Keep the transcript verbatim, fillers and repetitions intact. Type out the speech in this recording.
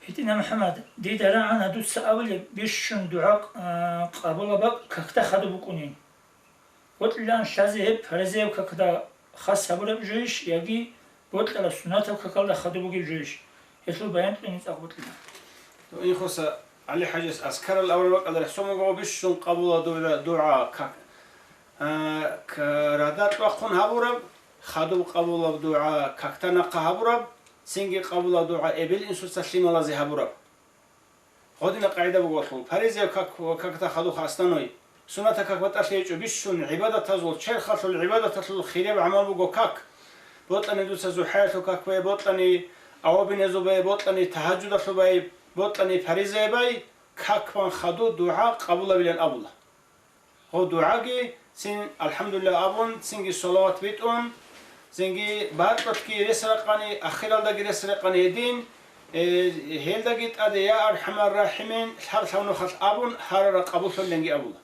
ГьитӀина, МухӀаммад, дида рагӀана дуца абулеб бищун дугӀа, а, къабулаб бакӀ какда хадуб букӀунин. Бокьилаан лъазе гьеб фаризаяб какда хас гьабураб жойищ яги бокьараб суннатаб какалда хадуб бугеб жойищ? Гьелъул баян кьуни цӀакъ бокьила. Инхоса ГӀали-хӀажияс азкарал авараб бакӀалда рехсон буго бищун къабулаб дугӀа, дугӀа как-, а, к-, рада кьвахъун гьабураб, хадуб къабулаб дугӀа какда нахъа гьабураб, цинги къабулаб дугӀа эбел-инсуца лъималазе гьабураб. Гъодина къагӀида буго лъул: фаризаяб как ва какда хадуха астаной. Суннатаб как батӀалъи гьечӀо бищун, гӀибадатазул, черхалъул гӀибадаталъул хирияб гӀамал буго как. Бокьани дуца зухӀаялъул как бай, бокьани авабиназул бай, бокьани тагьажудалъул бай, бокьани фаризаяб бай, как бан хадуб дугӀа къабулабилан абула. Гьав дугӀаги цин, «АлхӀамдулиллагь» абун, цинги салават битӀун, цинги бакьалъги рес ракъани, ахиралдаги рес ракъани гьедин, э, гьелдаги тӀаде: «Я АрхӀамар-рахӀимин, лъаб-лъаб нухалъ» абун, гьарара къабуллъулинги абула.